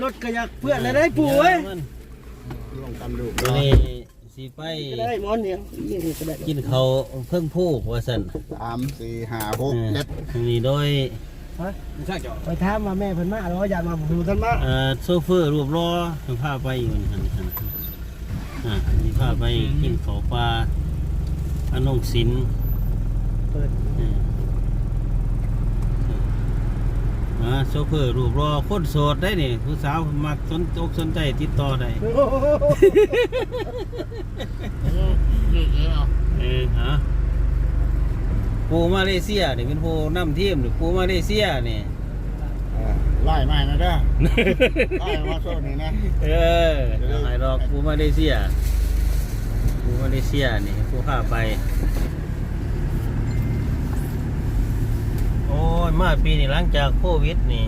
ລົດກະຢາກເປື້ອນແລ້ວໄດ໋ປູເອີຍ. ລອງກັນດູ ມື້ນີ້ຊິໄປ ກະໄດ້ໝໍນຽງ ນີ້ກະໄດ້ ກິນເຂົ້າເທິງພູວ່າຊັ້ນ. ສາມ ສີ່ ຫ້າ ຫົກ ເຈັດ ນີ້ໂດຍ ຮະ ໄປຖາມວ່າແມ່ເພິ່ນມາແລ້ວ ຢ້ານວ່າບໍ່ທັນມາ. ເອີ ໂຊເຟີຮູບຫຼໍ່ພາໄປຢູ່ຫັ້ນ ອ່າ ຊິພາໄປກິນເຂົ້າປ່າ ອັນນ້ອງສິນ ເປີດ ເອີ ອ່າ ໂຊເຟີຮູບຫຼໍ່ ຄົນໂສດໄດ໋ນີ້ ຜູ້ສາວມັກສົນອົກສົນໃຈຕິດຕໍ່ໄດ້. ເອີ ຮະ ປູມາເລເຊຍນີ້ເປັນຜູ້ນຳທີມນີ້ ປູມາເລເຊຍນີ້. ເອີ ໄລ່ມາໃຫ້ແດ່ເດີ ໄລ່ມາໂຊນນີ້ນະ. ເອີ ໄລ່ດອກ ປູມາເລເຊຍ ປູມາເລເຊຍນີ້ຜູ້ພາໄປ. ໂອ້ຍ ມາປີນີ້ຫຼັງຈາກໂຄວິດນີ້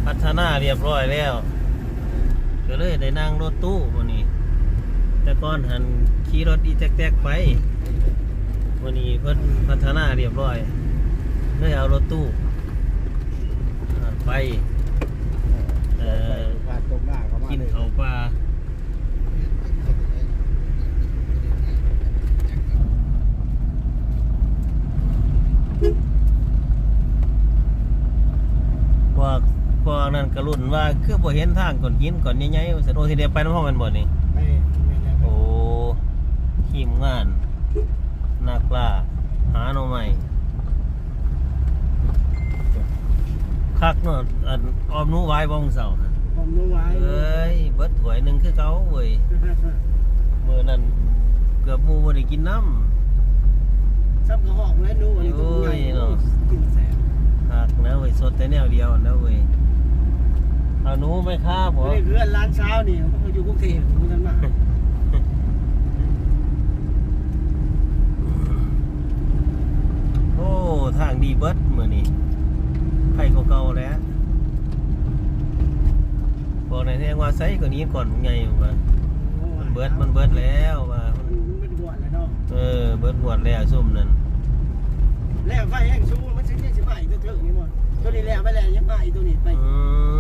ພັດທະນາຮຽບຮ້ອຍແລ້ວ ກະເລີຍໄດ້ນັ່ງລົດຕູ້ມື້ນີ້. ແຕ່ກ່ອນຫັ້ນຂີ່ລົດອີແຕັກໆໄປ ມື້ນີ້ເພິ່ນພັດທະນາຮຽບຮ້ອຍ ເລີຍເອົາລົດຕູ້ ເອີ ໄປ ເອີ ກິນເຂົ້າປ່າ. ພວກ ພວກນັ້ນກະລຸ້ນວ່າ ຄືບໍ່ເຫັນທາງກ້ອນຫີນກ້ອນໃຫຍ່ໆວ່າຊັ້ນ. ໂອ້ ຊິໄດ້ໄປນຳເຮົາແມ່ນບໍ່ນີ້? ໄປ ແມ່ນແລ້ວ. ໂອ້ ທີມງານນັກລ່າຫາໜໍ່ໄມ້. ຄັກເນາະ ອັນ ອອມໜູຫວາຍບໍ່ມື້ເຊົ້າ? ອອມໜູຫວາຍ ເອີຍ ເບິດຖ້ວຍໜຶ່ງຄືເກົ່າເວີຍ. ມື້ນັ້ນເກືອບໝູ່ບໍ່ໄດ້ກິນນຳ. ຊ້ຳກະຮອກແລ້ວໜູອັນນີ້ ໂອ້ຍ ໂຕໃຫຍ່ເນາະ ກິນແຊບ. ຄັກນະເວີຍ ສົດແຕ່ແນວດຽວນະເວີຍ. ເອົາໜູໄປຄາບໍ່? ເພື່ອນຫຼານສາວນີ້ ເຂົາຢູ່ກຸງເທບ ບໍ່ທັນມາ. ໂອ້ ທາງດີເບິດມື້ນີ້ ໄປກວ່າເກົ່າແລ້ວ. ບອກໄດ້ແຮງວ່າໃສກວ່ານີ້ກ່ອນໃຫຍ່ວ່າ ໂອ້ ມັນເບິດ ມັນເບິດແລ້ວວ່າ ມັນ ມັນເບິດງວດແລ້ວເນາະ. ເອີ ເບິດງວດແລ້ວຊຸມນັ້ນ. ແລ້ວໄຟແຮງສູງ ມັນຊິ ຊິມາອີກເທື່ອນີ້ບໍ່? ໂຕນີ້ແລ້ວໄປແລ້ວ ຍັງມາອີກໂຕນີ້ໄປ. ອື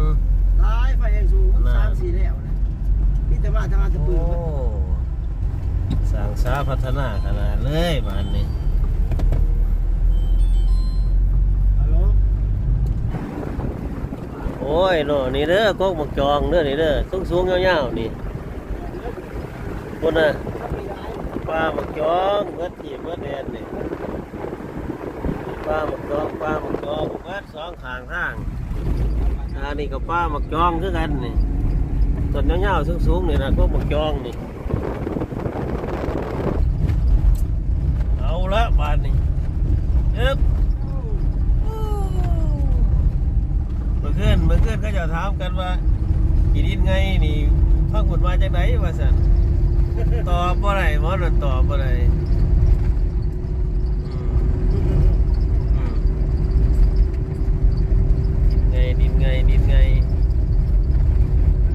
ມ ຫຼາຍ ໄຟແຮງສູງ ສາມສີ່ແລ້ວນະ ມີແຕ່ມາທາງອັນຕະປື. ໂອ້ ສ້າງສາພັດທະນາຂະໜາດເລີຍບາດນີ້. ໂອ້ຍເນາະ ນີ້ເດີ ກົກໝາກຈອງເດີ ນີ້ເດີ ສູງໆຍາວໆນີ້ ພຸ້ນນະ ປ່າໝາກຈອງ ເບິດທີ່ເບິດແດນນີ້ ປ່າໝາກຈອງ ປ່າໝາກຈອງ ເບິດສອງ ຂ້າງທາງ. ອັນນີ້ກະປ່າໝາກຈອງຄືກັນນີ້ ຕົ້ນຍາວໆສູງໆນີ້ນະ ພວກໝາກຈອງນີ້. ເອົາລະບາດນີ້ ອຶບ ມື້ຄືນ ມື້ຄືນເຂົາເຈົ້າຖາມກັນວ່າ ຂີ້ດິນໄງນີ້ ທາງພຸ້ນວ່າຈັ່ງໃດວ່າຊັ້ນ. ຕອບບໍ່ໄດ້ ໝໍນັ້ນຕອບບໍ່ໄດ້. ອືມ ອືມ ດິນໄງ ດິນໄງ ດິນໄງ.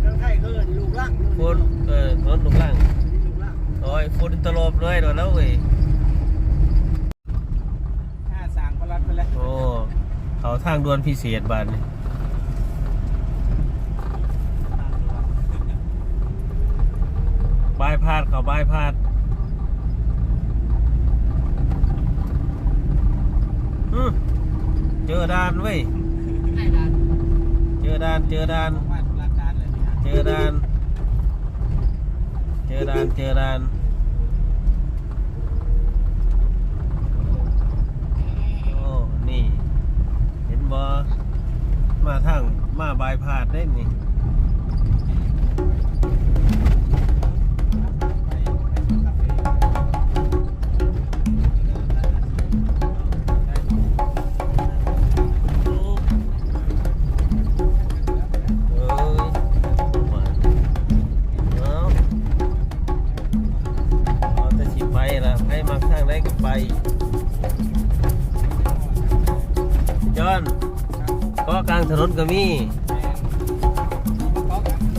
ທາງໄທເອີ້ນລູກລັງ ຝົນ ເອີ ຝົນລູກລັງ ລູກລັງ. ໂອ້ຍ ຝົນຕະຫຼົບເລີຍໂດນແລ້ວເວີຍ. ຫ້າ ສ້າງປະລັດໄປແລ້ວ. ໂອ້ ເຂົ້າທາງດ່ວນພິເສດບາດນີ້. ບາຍພາດ ເຂົ້າບາຍພາດ. ອື ເຈີດ່ານເວີຍ ເຈີດ່ານ ເຈີດ່ານ ເຈີດ່ານ ເຈີດ່ານ ເຈີດ່ານ. ໂອ້ ນີ້ ເຫັນບໍ່? ມາທາງ ມາບາຍພາດເດ້ນີ້. ເອີຍ ເອົາ ເອົາແຕ່ຊິໄປລະ ໃຜມັກທາງໃດກະໄປ. ຈອນ ເກາະກາງຖະໜົນກະມີ.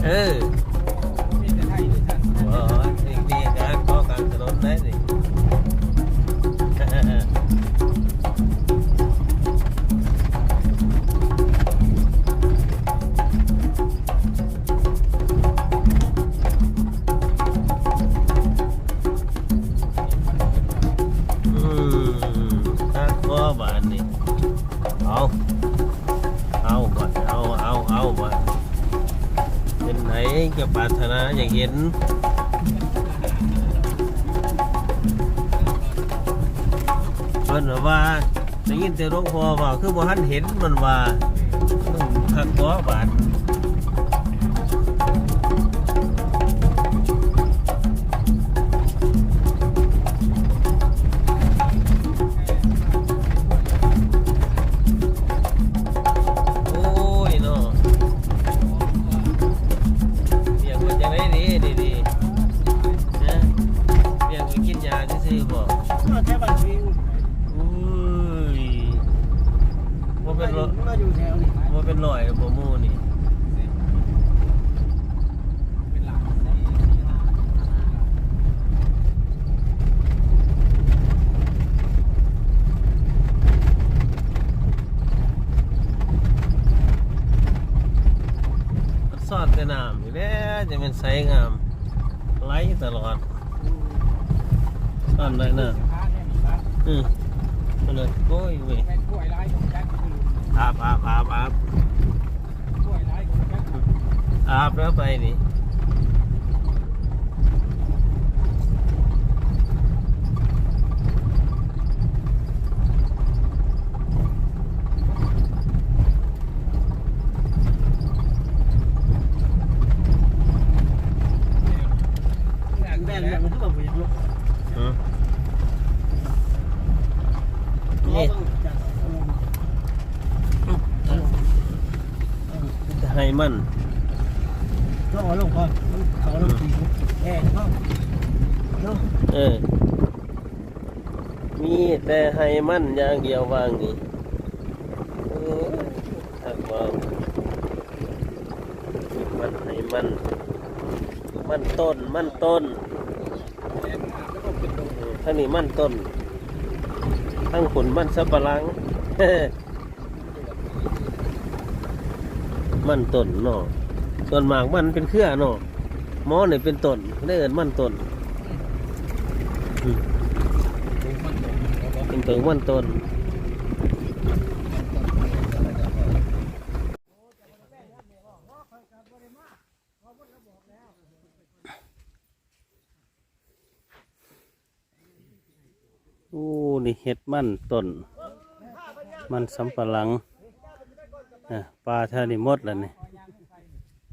ເອີ ມີແຕ່ໄທເດ້ທ່ານ. ບໍ່ ນີ້ ນີ້ການເກາະກາງຖະໜົນໄດ໋ນີ້. ເອງຈະປາດຖະໜາຢາກເຫັນ ເພິ່ນວ່າ ໄດ້ຍິນແຕ່ຫຼວງພໍ່ເວົ້າ ຄືບໍ່ທັນເຫັນ ມັນວ່າ ຄັກບໍ່ບາດ. ໂອ້ຍເນາະ ວຽກເພິ່ນຈັ່ງໃດເດ ນີ້ ນີ້ ຮະ ວຽກເພິ່ນກິນຫຍ້າຊື່ໆບໍ? ນອນແຖວບ້ານພິງ. ໂອ້ຍ ບໍ່ເປັນຮ້ອຍ ມາຢູ່ແຖວນີ້ ບໍ່ເປັນຮ້ອຍບໍ່ໝູ່ນີ້. ມັນຊ້ອນແຕ່ນ້ຳນີ້ແຫຼະ ຈັ່ງແມ່ນໃສງາມ ໄຫຼຕະຫຼອດ ຊ້ອນໄດ້ນະ. ອື ເອົາເລີຍ ໂອ້ຍເວີຍ ອາບ ອາບ ອາບ ອາບ ອາບແລ້ວໄປນີ້. ແບບ ແບບມັນຄືວ່າບໍ່ຢາກລົງ ຮະ ນີ້ ໄຮ່ມັນ ຕ້ອງເອົາລົງກ່ອນ ເອົາລົງ ອືມ ແອເນາະ ເນາະ ເອີ ມີແຕ່ໄຮ່ມັນຢ່າງດຽວວ່າງນີ້. ເອີ ຄັກບໍ່ ມັນ ໄຮ່ມັນ ມັນຕົ້ນ ມັນຕົ້ນ ທາງນີ້ມັນຕົ້ນ ທາງພຸ້ນມັນສຳປະຫຼັງ. ມັນຕົ້ນເນາະ ສ່ວນມາກມັນເປັນເຄືອເນາະ ໝໍນີ້ເປັນຕົ້ນ ເຂົາເອີ້ນມັນຕົ້ນ ອືມ ເປັນຕົ້ນມັນຕົ້ນ. ໂອ້ ນີ້ເຮັດມັນຕົ້ນ ມັນສຳປະຫຼັງ ອາ ປ່າແຖວນີ້ໝົດແລ້ວນີ້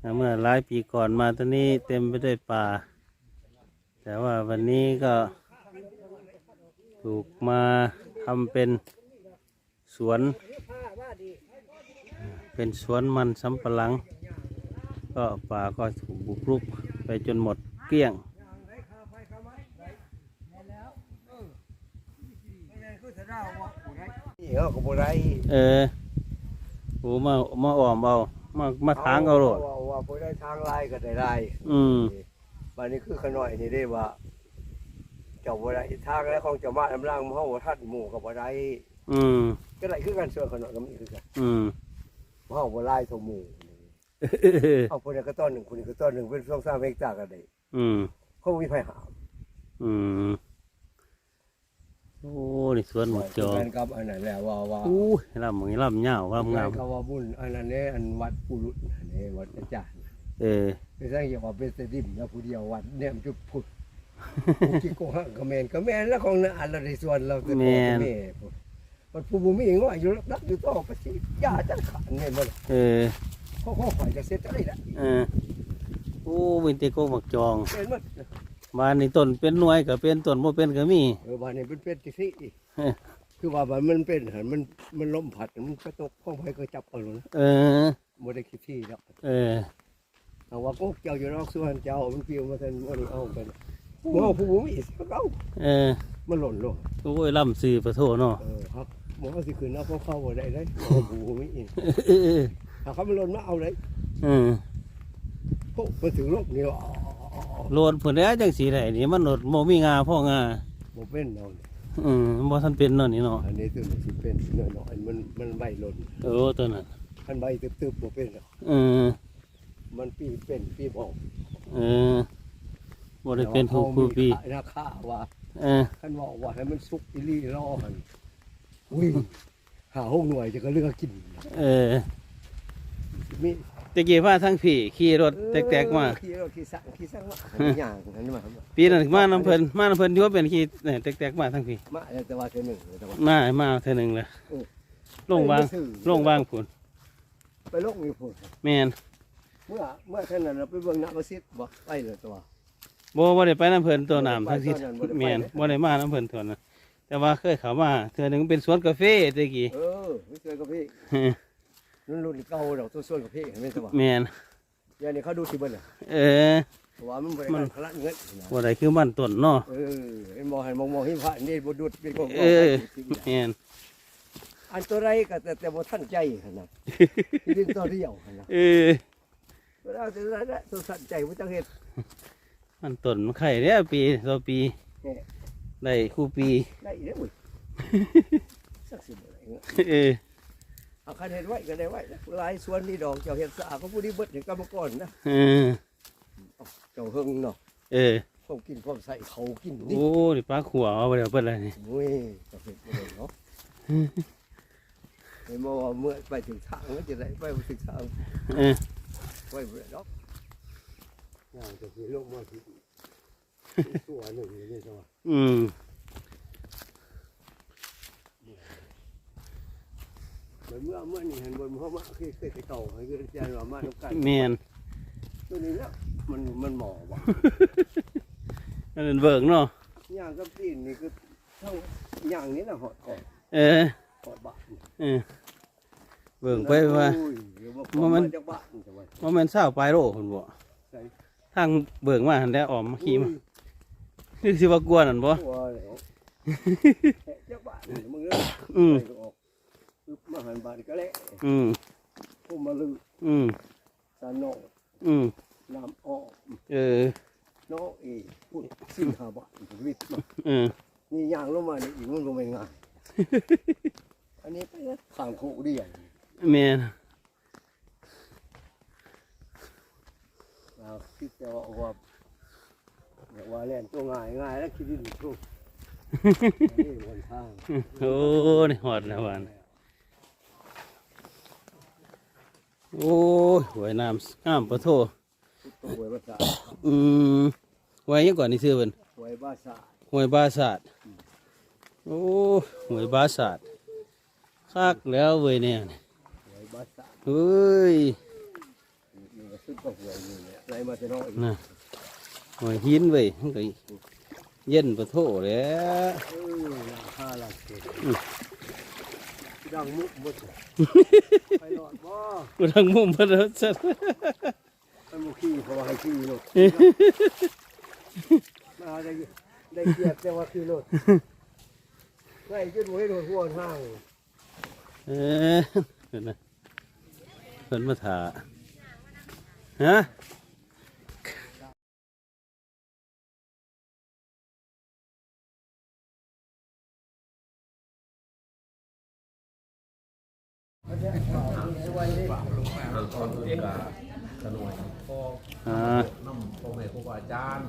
ອາ ເມື່ອຫຼາຍປີກ່ອນມາ ຕອນນີ້ເຕັມໄປດ້ວຍປ່າ ແຕ່ວ່າວັນນີ້ກໍຖືກມາທຳເປັນ ສວນ ເປັນສວນມັນສຳປະຫຼັງ ກໍປ່າກໍຖືກບຸກລຸກໄປຈົນໝົດກ້ຽງ. ນີ້ເຮົາກໍບໍ່ໄດ້ ເອີ ໂອ້ ມາ ມາອ້ອມເອົາ ມາ ມາຖາງເອົາໂລດ ວ່າ ວ່າ ວ່າບໍ່ໄດ້ທາງຫຼາຍກໍໄດ້ຫຼາຍ ອືມ. ບາດນີ້ຄືຂະນ້ອຍນີ້ເດ້ວ່າ ເຈົ້າບໍ່ໄດ້ທາງແລ້ວ ຂອງເຈົ້າມານຳຫຼັງ ເຮົາບໍ່ທັນໝູ່ກໍບໍ່ໄດ້ ອືມ ກໍໄດ້ຄືກັນ ສ່ວນຂະນ້ອຍກໍມີຄືກັນ ອືມ ເຮົາບໍ່ຫຼາຍເທົ່າໝູ່ ເອົາ ຜູ້ນັ້ນກໍຕອນໜຶ່ງ ຜູ້ນີ້ກໍຕອນໜຶ່ງ ເປັນສອງສາມເຮັກຕາກໍໄດ້ ອືມ ເຂົາບໍ່ມີໃຜຫ້າມ ອືມ. ໂອ້ ນີ້ສວນໝາກຈອງ ແມ່ນກັບອັນນັ້ນແຫຼະ ວ່າ ວ່າ ໂອ້ຍ ລຳ ລຳຍາວ ລຳງາມ ກໍວ່າບຸນອັນນັ້ນເດ້ ອັນວັດປູລຸດນັ້ນເດ້ ວັດອາຈານ ເອີ ໄປສ້າງຢ່າວ່າເປັນແຕ່ດິມນະ ຜູ້ດຽວວັດແນມຈຸດພຸດ ຜູ້ກິໂກຫະກໍແມ່ນ ກໍແມ່ນລະ ຂອງນາອັນລະໄດ້ສວນລາວແຕ່ພໍ່ແຕ່ແມ່ພຸ້ນ ມັນຜູ້ບໍ່ມີງອຍຢູ່ ລັກຢູ່ຕໍ່ໄປຊິຢາຈັກຂັນແມ່ນບໍ່ລະ ເອີ ຂໍ ຂໍຂ້ອຍຈະເຮັດຈັ່ງໃດລະ ເອີ ໂອ້ ມີແຕ່ກົກໝາກຈອງ ແມ່ນໝົດ ບາດນີ້ຕົ້ນເປັນໜ່ວຍກໍເປັນ ຕົ້ນບໍ່ເປັນກໍມີ ເອີ ບາດນີ້ເປັນ ເປັນຈັ່ງຊີ້ ຄືວ່າມັນ ມັນເປັນຫັ້ນ ມັນ ມັນລົມພັດ ມັນກະທົບຂອງໃຜກໍຈັບເອົາໂລດນະ ເອີ ບໍ່ໄດ້ຄິດທີ່ດອກ ເອີ ເອົາວ່າກົກເຈົ້າຢູ່ນອກສວນເຈົ້າ ມັນປິວມາຊັ້ນ ບໍ່ໄດ້ເອົາກັນ ບໍ່ເອົາ ຜູ້ບໍ່ມີເອົາ ເອີ ມັນຫຼົ່ນລົງ ໂອ້ຍ ລຳຊື່ປະໂທເນາະ ເອີ ຄັບ ບໍ່ເອົາຊິຂຶ້ນເອົາຂອງເຂົາບໍ່ໄດ້ເດ້ ເອົາຜູ້ບໍ່ມີ ເອີ ເອີ ເອີ ຖ້າເຂົາມັນຫຼົ່ນມາເອົາໄດ້ ເອີ ໂອ້ ມັນຖືກລົມນີ້ ໂລດພຸ້ນແຫຼະ ຈັ່ງຊິໄດ້ນີ້ ມັນໂລດບໍ່ມີງາພໍງາ ບໍ່ເປັນເນາະ ອືມ ບໍ່ທັນເປັນເນາະນີ້ເນາະ ອັນນີ້ຕົວນີ້ຊິເປັນນ້ອຍໆ ມັນ ມັນໃບຫຼົ່ນ ໂອ້ ຕົວນັ້ນ ຄັນໃບຕຶບໆ ບໍ່ເປັນດອກ ເອີ ມັນປີເປັນປີບໍ່ ເອີ ບໍ່ໄດ້ເປັນທຸກຄູ່ປີ ນາຄາວ່າ ເອີ ຄັນເວົ້າວ່າໃຫ້ມັນສຸກອີ່ຫຼີລໍຫັ້ນ ອຸ້ຍ ຫ້າຫົກໜ່ວຍຈະກະເຫຼືອກິນ ເອີ ມີ ແຕ່ກີ້ມາທາງພີ້ ຂີ່ລົດແຕັກໆມາ ເອີ ຂີ່ລົດຂີ່ສັງ ຂີ່ສັງມາ ຍ່າງຫັ້ນມາ ປີນັ້ນມານຳເພິ່ນ ມານຳເພິ່ນຢູ່ ເປັນຂີ່ແຕັກໆມາທາງພີ້ ມາແຕ່ວ່າເທື່ອໜຶ່ງ ແຕ່ວ່າ ມາ ມາເທື່ອໜຶ່ງແລ້ວ ເອີ ລົງວາງ ລົງວາງພຸ້ນ ໄປລົງຢູ່ພຸ້ນ ແມ່ນ ເມື່ອ ເມື່ອເທື່ອນັ້ນເຮົາໄປເບິ່ງນະມະສິດບໍ່ ໄປແລ້ວ ແຕ່ວ່າ ບໍ່ ບໍ່ໄດ້ໄປນຳເພິ່ນຕົວະ ນ້ຳທັງສິດ ບໍ່ໄດ້ໄປຕອນນັ້ນ ບໍ່ໄດ້ໄປ ແມ່ນ ບໍ່ໄດ້ມານຳເພິ່ນຕົວະນັ້ນ ແຕ່ວ່າເຄີຍເຂົ້າມາເທື່ອໜຶ່ງ ເປັນສວນກາເຟແຕ່ກີ້ ເອີ ເປັນສວນກາເຟ ເອີ ມັນລຸ້ນເກົ່າດອກ ຕົວສວນກາເຟແມ່ນບໍ່ ແມ່ນ ດຽວນີ້ເຂົາດູດຖິ້ມເບິດແລ້ວ ເອີ ເພາະວ່າມັນບໍ່ໄດ້ ມັນ ການຂະລັດເງິນນະ ບໍ່ໄດ້ຄືມັນຕົ້ນເນາະ ເອີ ເຫັນບໍ່ ໃຫ້ມອງໆ ເຫັນພະນີ້ບໍ່ດູດ ເປັນຂອງ ເອີ ແມ່ນ ອັນຕົວໃດກໍແຕ່ ແຕ່ບໍ່ທັນໃຈຫັ້ນນະ ທີ່ດິນຕົວດຽວຫັ້ນນະ ເອີ ຕົວໃດ ຕົວໃດ ຕົວທັນໃຈບໍ່ຈັກເຮັດ ມັນຕົ້ນມັນໄຂ່ແລ້ວ ປີຕໍ່ປີ ແມ່ນ ໄດ້ຄູ່ປີ ໄດ້ເດ້ເວີຍ ຈັກຊິບໍ່ໄດ້ເນາະ ເອີ ເອົາ ຄັນເຮັດໄວ້ກໍໄດ້ໄວ້ນະ ຫຼາຍສວນນີ້ດອກ ເຈົ້າເຮັດສະອາດ ຂອງຜູ້ນີ້ເບິດໃຫ້ກຳມະກອນນະ ເອີ ເຈົ້າເຮິງເນາະ ເອີ ຄວາມກິນຄວາມໃຊ້ເຂົາກິນນີ້ ໂອ້ ນີ້ປາຂົວເອົາໄປແລ້ວເບິດແລ້ວນີ້ ໂອ້ຍ ເຈົ້າເຮັດບໍ່ໄດ້ເນາະ ເຫັນບໍ່ວ່າເມື່ອໄປຖືກທາງມັນຈະໄດ້ ໄປບໍ່ຖືກທາງ ເອີ ໄປບໍ່ໄດ້ດອກ ຍ່າງຈະຊິລົງມາ ຕົວໜຶ່ງນີ້ ອືມ ເມື່ອ ເມື່ອນີ້ຫັ້ນ ບໍ່ ເຮົາມາຄືເຄີຍແຕ່ເກົ່າ ຄືອາຈານວ່າມານຳກັນ ແມ່ນ ຕົວນີ້ລະ ມັນ ມັນໝໍ້ບໍ່ ອັນນັ້ນເບິ່ງເນາະ ຍ່າງກັບຕີນນີ້ຄືເຮົາຍ່າງນີ້ລະຮອດເກາະ ເອີ ຮອດບ້ານ ເອີ ເບິ່ງໄປວ່າ ໂອ້ຍ ບໍ່ແມ່ນ ບໍ່ແມ່ນຊາວປາຍໂລພຸ້ນບໍ່ ໃສ ທາງເບິ່ງມາຫັ້ນແຫຼະ ອ້ອມມາຂີ່ມາ ໂອ້ຍ ຄືຊິວ່າກວ່ານັ້ນບໍ່ ກວ່າແລ້ວ ແທະຈັກບ້ານນີ້ ມຶງເອີຍ ອືມ ໄປກໍອອກ ອຶບມາຫັ້ນ ບ້ານກະແລະ ອືມ ພົມມະລື ອືມ ສານອງ ອືມ ນ້ຳອອກ ເອີ ນ້ອງເອ ພຸ້ນ ສີ່ຫ້າບ້ານ ວິດມາ ເອີ ນີ້ຍ່າງລົງມານີ້ອີກ ມັນບໍ່ແມ່ນງ່າຍ ອັນນີ້ໄປທາງໂຄກດຽວ ແມ່ນ ອ່າ ຄິດແຕ່ວ່າ ວ່າ ວ່າແລ່ນຕົວງ່າຍ ງ່າຍແລ້ວ ຂີ້ດິນໂຕ ນີ້ຫົນທາງ ໂອ້ ນີ້ຮອດແລ້ວຫວານ ໂອ້ຍ ຫ້ວຍນ້ຳງາມປະໂທ ຫ້ວຍບາສາດ ອືມ ຫ້ວຍຫຍັງກ່ອນນີ້ຊື່ເພິ່ນ ຫ້ວຍບາສາດ ຫ້ວຍບາສາດ ອືມ ໂອ້ ຫ້ວຍບາສາດ ຄັກແລ້ວເວີຍແນວນີ້ ຫ້ວຍບາສາດ ເຮີ້ຍ ນີ້ກໍສຸດກໍຫ້ວຍນີ້ແຫຼະ ໄຫຼມາແຕ່ນ້ອຍ ນະ ຫ້ວຍຫີນເວີຍ ມັນກໍເຢັນປະໂທແຫຼະ ເອີ ຫຼັງຄາຫຼັງເຂດ ອືມ ດັງມຸມໝົດ ໄປລອດບໍ່ ບໍ່ດັງມຸມເພິ່ນວ່າຊັ້ນ ມັນບໍ່ຂີ່ ເພາະວ່າໃຫ້ຂີ່ລົດ ມາໄດ້ ໄດ້ປຽບແຕ່ວ່າຂີ່ລົດ ໄດ້ຈົນບໍ່ເຫັນຫົວທາງ ເອີ ເພິ່ນນະ ເພິ່ນມາຖ້າ ຮະ ອ່າ ນຳພໍ່ແມ່ຄູບາອາຈານ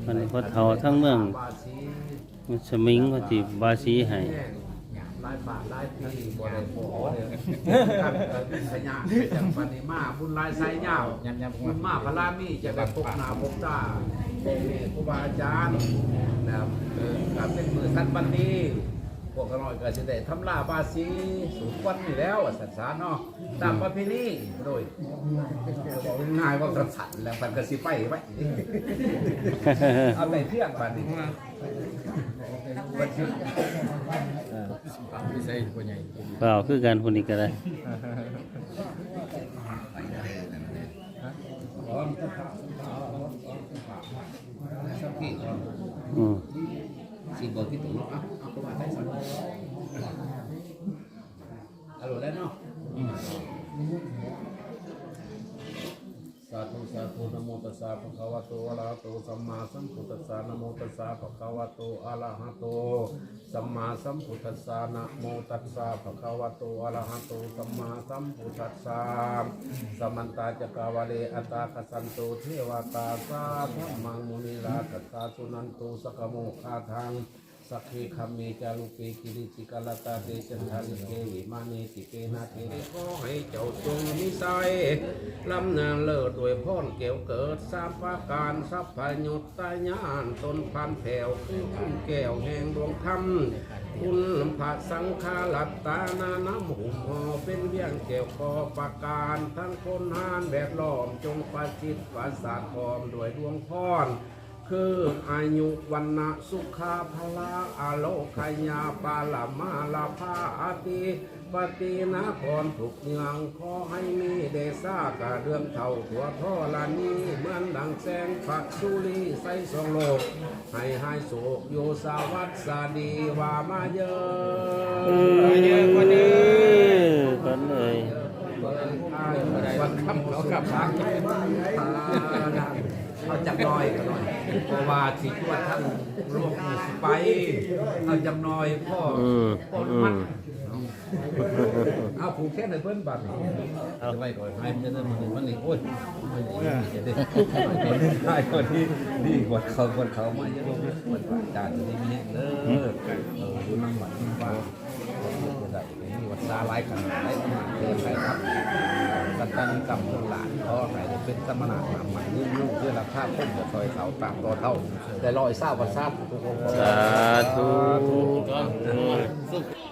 ເພິ່ນ ພໍ່ເຖົ້າທາງເມືອງ ມັນສະໝິງ ເພິ່ນຊິບາສີໃຫ້ ຫຼາຍປານຫຼາຍປີບໍ່ໄດ້ພໍ້ເດີ ກັນກໍມີໄທຍະ ແຕ່ບັດນີ້ມາບຸນຫຼາຍໄຊຍາວ ບຸນມາພະລາມີ ຈະໄດ້ພົບໜ້າພົບຕາພໍ່ແມ່ຄູບາອາຈານ ແລ້ວ ເອີ ກໍເປັນມື້ສັນວັນດີ ພວກຂ້ານ້ອຍກໍຊິໄດ້ທຳລາບາສີ ສູດຄວັນນີ້ແລ້ວ ວ່າຊັ້ນຊະເນາະ ຕາມປະເພນີ ໂດຍ ເວົ້າງ່າຍ ເວົ້າສັ້ນໆ ແລ້ວເພິ່ນກໍຊິໄປໄວ້ ເອົາໄປເທື່ອບາດນີ້ ເອີ ເວົ້າຄືກັນ ຜູ້ນີ້ກໍໄດ້ ອືມ ຊິບໍ່ຄິດຕົກເນາະ ເອົາ ເອົາ ເອົາແລ້ວເນາະ ສາທຸ ສາທຸ ນະໂມຕັດສະ ພະຄະວະໂຕ ອະລະຫະໂຕ ສຳມາສຳພຸດທັດສະ ນະໂມຕັດສະ ພະຄະວະໂຕ ອະລະຫະໂຕ ສຳມາສຳພຸດທັດສະ ນະໂມຕັດສະ ພະຄະວະໂຕ ອະລະຫະໂຕ ສຳມາສຳພຸດທັດສະ ສະມັນຕະຈັກກະວາເລ ອັດຕາກະສັນໂຕ ເທວະຕາ ສາດທຳມັງ ມຸນີລາກັດສາ ສຸນັນຕຸ ສັກກະໂມຄາທັງ ສັກເຂຄຳເມຈາລຸເປກິລິຕິກາລະຕາເຕ ຈັນທາລິເກວິມານີ ຕິເຕນະເທ ຂໍໃຫ້ເຈົ້າຈົ່ງມີໄຊ ລ້ຳເລີດດ້ວຍພອນແກ້ວເກີດສາມປະການ ສັບພະຍຸດຕະຍານຕົ້ນພັນແພ້ວ ຄືຄຸ້ມແກ້ວແຫ່ງດວງທຳ ຄຸນພະສັງຄະລັດຕະນະນຳຫຸ້ມຫໍ່ ເປັນວຽງແກ້ວກໍປະການ ທັງຄົນຫານແວດລ້ອມ ຈົ່ງປະສິດປະສາດພ້ອມດ້ວຍດວງພອນ ຄືອາຍຸ ວັນນະ ສຸຂະ ພະລະ ອາໂລກະຍາ ປາລະມາລະພາ ອາທິປະຕິນະຄອນທຸກເມືອງ ຂໍໃຫ້ມີເດຊາກະເລື່ອງເທົ່າທົ່ວທໍລະນີ ເໝືອນດັ່ງແສງພະສຸລິໃສສ່ອງໂລກ ໃຫ້ຫາຍໂສກຢູ່ສະຫວັດສະດີວ່າມາເຢີ ເອີ ມາເຢີກ່ອນເດີ ກ່ອນເອີຍ ວັນຄ່ຳເຂົາກັບ ເອົາຈັກໜ້ອຍກໍໜ້ອຍ ເພາະວ່າຊິຈວດທາງຫຼວງປູ່ຊິໄປ ເອົາຈັກໜ້ອຍພໍ ອືມ ພໍມັນ ອືມ ເອົາຜູກແຂນໃຫ້ເພິ່ນບາດນີ້ ເອົາໄວ້ກ່ອນ ໃຫ້ເພິ່ນ ມັນນີ້ ໂອ້ຍ ມັນນີ້ ເອີ ໄດ້ກ່ອນ ໄດ້ກ່ອນ ດີ ດີກວ່າເຂົາ ກ່ອນເຂົາມາເຍາະ ອາຈານຢູ່ດີມີແຮງເດີ ເອີ ຢູ່ນຳວັດນຳວາ ໄດ້ມີວັດສາຫຼາຍຂະໜາດໃດ ມາເພື່ອໄທຄັບ ກັນຕັນກັບເມືອງຫຼານ ຂໍໃຫ້ໄດ້ເປັນສະມະນະນຳມັນ ຍືນຢູ່ເພື່ອຮັກສາຄົນ ຈະຊ່ອຍເຂົາຕາມຕໍ່ເທົ່າ ໄດ້ຮ້ອຍຊາວພັນສາທຸກຄົນ ສາທຸ ສາທຸ